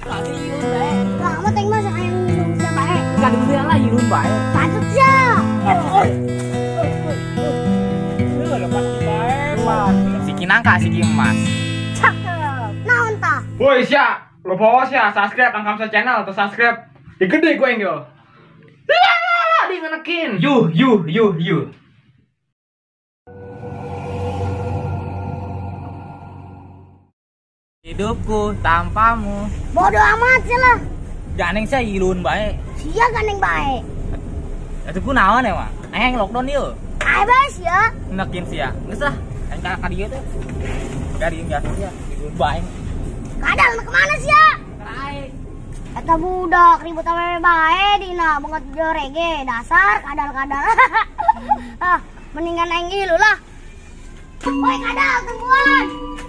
Lama teng mah hayang ngilu sia bae. Kadung sia lah ilun bae. Patut sia. Lepas bae, pan. Siki nangka siki emas. Cakep. Naon tah? Woi sia, lo bawa sia subscribe Angkamsa channel atau subscribe. Gede gue enggo. Lah, di ngenekin. Yuh yuh yuh yuh. Hidupku tanpamu. Bodoh amat sih lah. Ganeng sia ilun bae. Sia ganeng bae. Atuh ku naon ya mah? Aing lockdown ieu. Ayo bae sia. Nekin sia. Geus lah, aing ka dieu teh. Dari jasa sia ilun bae. Kadal ke mana sia? Aing. Eta budak ribut awewe bae dina banget jorege dasar kadal-kadal. Ah, mendingan aing ilu lah. Woi kadal tungguan.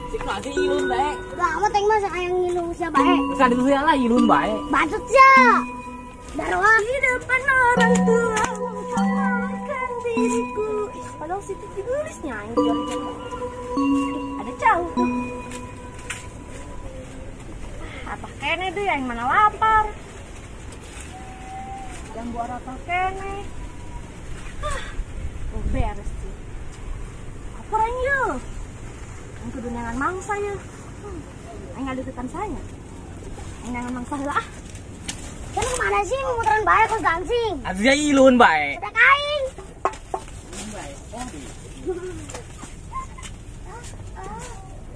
Sik lagi ilun bae. Lama teng mah hayang ngilu sia bae. Kadung sia lah ilun bae. Bacot sia. Darwah di depan orang tua mempermalukan diriku. Ih, padahal situ ditulisnya aing jual. Ada jauh tuh. Apa kene deh yang mana lapar. Yang buat apa kene. Ah, oh beres sih. Apa aing yeuh? Aing kudu neangan mangsa ya. Aing ngadeukeutan saya. Aing neangan mangsa heula ah. Kan kemana sih muteran bae kos gansing? Atuh sia ilun bae. Udah kaing.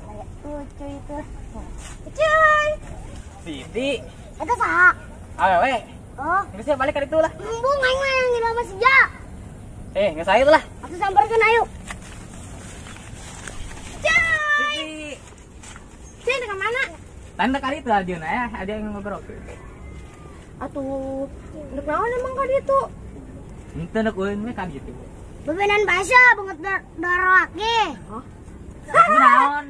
Kayak lucu itu. Cuy. Siti. Eta saha? Awewe. Oh, geus sia balik ka ditu lah. Embung aing mah ngilu sama sia. Eh, geus ayo lah. Atuh samperkeun ayo. Sih, ke mana? Tanda kali itu aja ya, ada yang ngobrol. Atuh, ndek naon emang ka ditu? Henteu ndek ulin we ka ditu. Bebenan bahasa banget darake. Hah? Naon?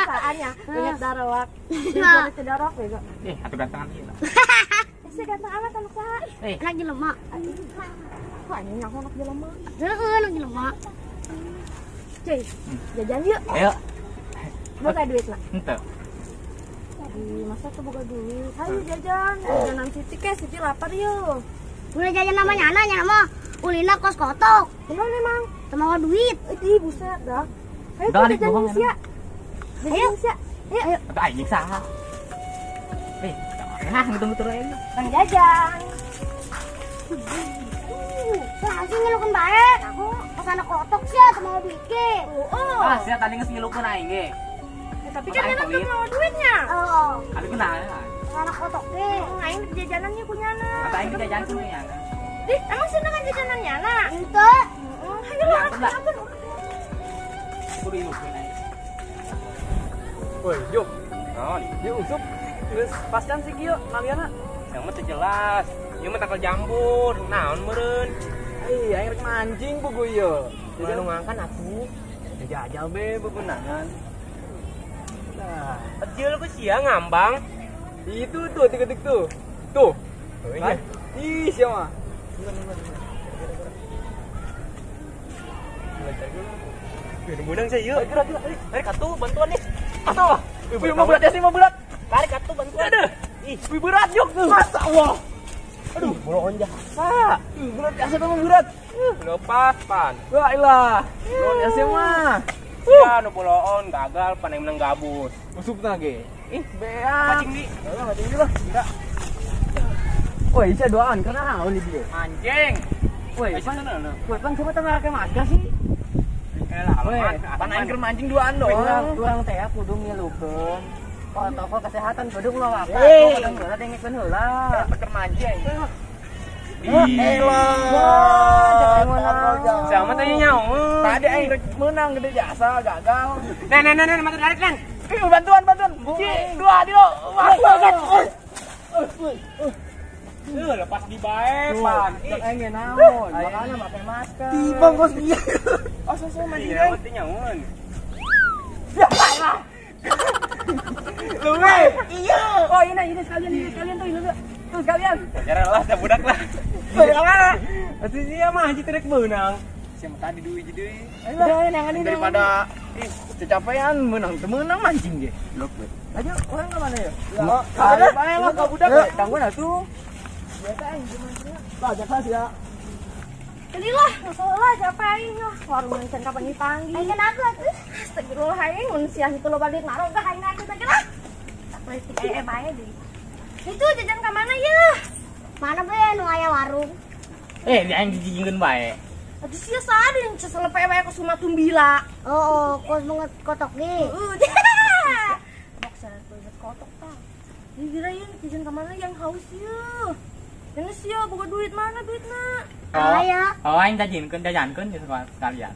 Saannya, banget darawak. Di teu darawak we, Eh, atuh gantengan ieu lah. Sih ganteng amat anak saha? Eh, anak jelema. Kok anjing aku anak jelema? Heeh, anak jelema. Cuy, jajan yuk. Ayo. Boga duit lah. Henteu. Ih, masa tuh boga duit? Ayo jajan, jajanan Siti ke, Siti lapar yuk. Udah jajan namanya anaknya nama ulina kos kotok. Kenapa emang? Sama duit. Ih, buset dah. Ayo tuh jajan sia. Jajan sia. Ayo. Atau aing saha? Eh, nah ngitung-ngitung aja. Bang jajan. Lah sih ngelukeun bae. Aku pas anak kotok sia sama duit ge. Oh. Ah, sia tadi geus ngelukeun aing ge. Tapi kan enak tuh mau duitnya. Oh. Abi kenal. Anak kotok ge. Aing jajanannya kunyana. Kata aing jajan kunyana. Dih, emang sih dengan jajanannya na? Henteu. Ayo lah, ampun. Kudu ilukeun aing. Woi, yuk. Naon? Yuk usup. Geus pascan sih kieu maliana. Yang mah teu jelas. Ieu mah takal jambur. Naon meureun? Ih, aing rek mancing buku ieu. Jadi nu ngangkan atuh. Jajal be bebenangan. Nah, kecil ku sia ngambang. Itu tuh tik-tik tuh. Tuh. Oh, iya. Ih, sia mah. Benang saya yuk. Gerak, gerak. Tarik atuh bantuan nih. Atuh. Wih, mau berat ya sih, mau berat. Tarik atuh bantuan. Aduh. Ih, wih berat yuk tuh. Masa Allah. Aduh, boloon jasa. Berat jasa mah berat. Lepas pan. Wah, ilah. Boloon jasa mah. Sia nu boloon gagal pan yang menang gabus. Usupna ge. Ih, bea. Mancing di. Heeh, mancing di lah. Enggak. Woi, sia doaan karena naon di dieu? Mancing. Woi, pan. Woi, pan siapa teh make masker sih? Woi, pan aing keur mancing duaan doang. Urang teh kudu ngilukeun protokol kesehatan kudu ngelawakan. Kadang heula dengekeun heula. Keur mancing. Elah. Sama teh nyaho. Tadi aing rek meunang gede jasa gagal. Nen nen nen matu tarik nen. Ih, bantuan bantuan. Dua dio. Wah. Lepas di bae pan. Ih, aing naon? Makana make masker. Tiba kos ieu. Oh, so mancing. Iya, teh nyahoan. Ya, lah. Luwe. Iya. Oh, ini sekalian tuh, ini tuh sekalian. Ya lah, dah budak lah. Budak mana? Atuh sia mah haji terek beunang. Sia mah tadi duit deui. Udah, nanganin daripada Ih, kecapean menang teu meunang mancing ge. Blok we. Ayo, orang ke mana ya? Ya, bae lah ka budak. Tangguan atuh. Biasa aing mancingnya. Lah, jasa sia. Gelilah, masalah capek aing lah. Warung can kapan dipanggil. Aing aku atuh. Astagfirullah aing mun sia itu loba duit marogah aing aku teh lah. Tak politik aya bae deui. Itu jajan ka mana ya? Mana be nu aya warung? Eh, di aing dijijingkeun bae. Atuh sia saha yang seselepe bae ku Sumatumbila. Oh, kos banget kotok ge. Heeh. Boksa banget kotok tah. Ini kira ieu jajan ka mana yang haus ieu? Yang sia boga duit mana duitna? Aya. Oh, aing jajankeun sekalian.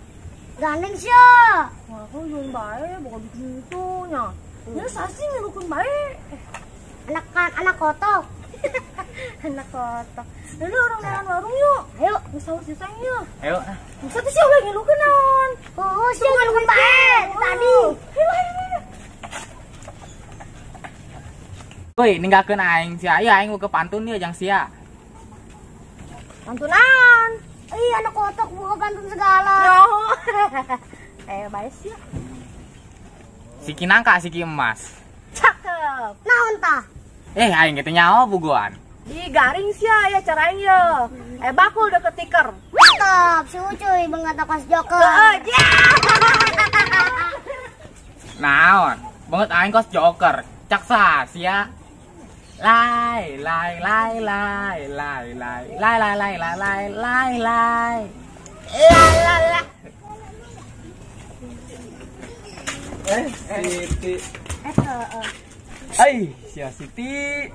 Gandeng sia. Wah, aku jeung bae boga duit itu nya. Nya sasi ngelukeun bae. Anak kotok. Anak kotok. Lalu orang jalan warung yuk. Ayo, geus haus sia yuk. Ayo. Masa teh sia ulah ngelukeun naon? Oh, sia ngelukeun bae tadi. Ayo, ayo. Woi, ninggalkeun aing sia. Ieu aing ke pantun ieu jang sia. Pantunan. Ih, anak kotok buka pantun segala. Yo. Bae sia. Siki nangka, siki emas. Cakep. Naon tah? Eh, aing kitu nyaho buguan. Di garing sia ya cara aing ye. Bakul deket tiker. Mantap, si Ucuy banget kos joker. Heeh, ya. Naon? Banget aing kos joker. Cak sa sia. Lai lai lai lai lai lai lai lai lai lai lai lai lai la la la. Siti. Ai, sia Siti.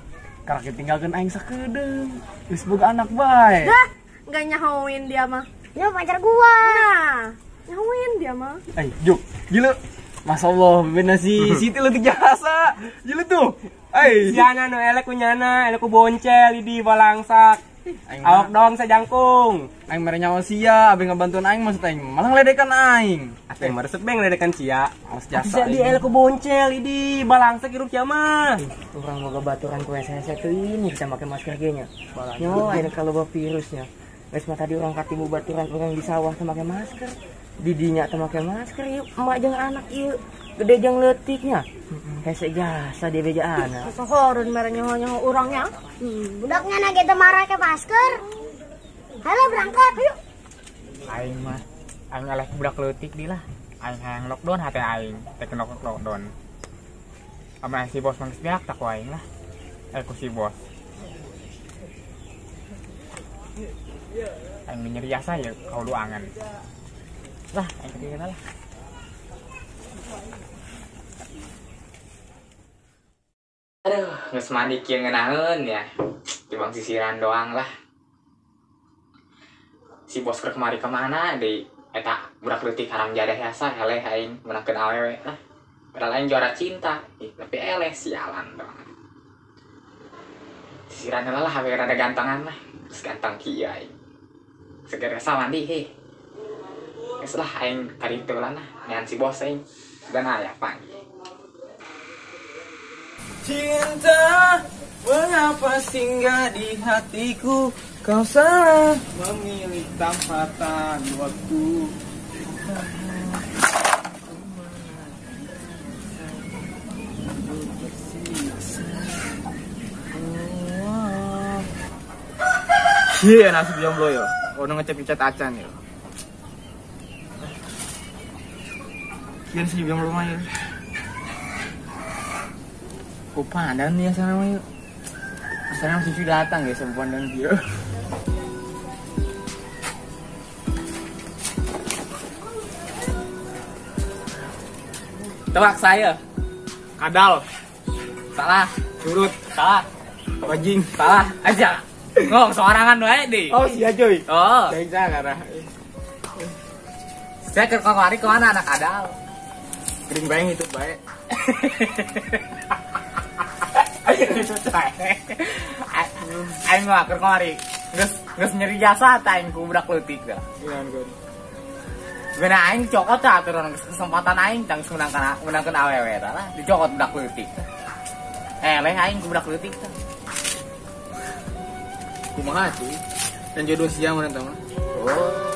Karak tinggalkeun aing sakedeung. Geus boga anak bae. Dah, enggak nyahoin dia mah. Nya pacar gua. Nah, nyahoin dia mah. Ai, juk, gila. Masya Allah, bebena si Siti leutik jasa. Gila tuh. Ai, siana nu elek ku nyana, elek ku boncel di balangsak. Awak dong sajangkung. Aing mere nyawa sia, abe ngabantuan aing maksud aing malah ngeledekan aing. Atuh yang meresep beng ngeledekan sia. Awas jasa. Di elek ku boncel di balangsak hirup sia mah. Urang boga baturan ku hese-hese teuing bisa make masker ge nya. Nyo ayeuna kalau virusnya. Geus mah tadi urang katimu baturan urang di sawah teu make masker. Didinya teu make masker ieu emak jeung anak ieu gede jeung leutiknya. Hese jasa dia beja anak. Sohoreun mere nyaho-nyaho urangnya. Budaknya na ge teu marake masker. Halo berangkat yuk. Aing mah aing eleh budak leutik di lah. Aing hayang lockdown hate aing, teh kena lockdown. Ama si bos mah geus beak tak ku aing lah. Ku si bos. Aing nyeri jasa ya kau luangan. Lah, aing ketinggalan lah. Aduh, geus mandi kieu ngeunaheun ya. Tibang sisiran doang lah. Si bos keur kemari kemana deui? Eta budak leutik haram jadah jasa eleh aing meunangkeun awewe lah. Padahal aing juara cinta, tapi eleh sialan doang. Sisiran heula lah awewe rada gantengan lah. Terus ganteng kieu aing. Seger jasa mandi heh. Geus lah aing karitu lah nah, nean si bos aing. Dan aya panggil. Cinta, mengapa singgah di hatiku? Kau salah memilih tanpa tahan waktu. Iya, nasib jomblo yo. Ono ngechat-ngechat acan yo. Iya nasib jomblo mah yo. Ku pandan ya sana mah yuk. Asalnya masih datang ya sama pandan dia. Tebak saya. Kadal. Salah. Curut. Salah. Bajing. Salah. Aja. Ngomong sorangan wae deh. Oh iya cuy. Oh. Saya karena. Saya ke kemari kemana anak kadal? Kering bayang itu baik. Aing mah keur kamari. Geus nyeri jasa tah aing ku budak leutik tah. Iya kan. Bena aing cokot tah aturan kesempatan aing tang meunangkeun awewe tah lah dicokot budak leutik. Eleh aing ku budak leutik tah. Kumaha sih? Dan jodoh sia mun eta mah. Oh.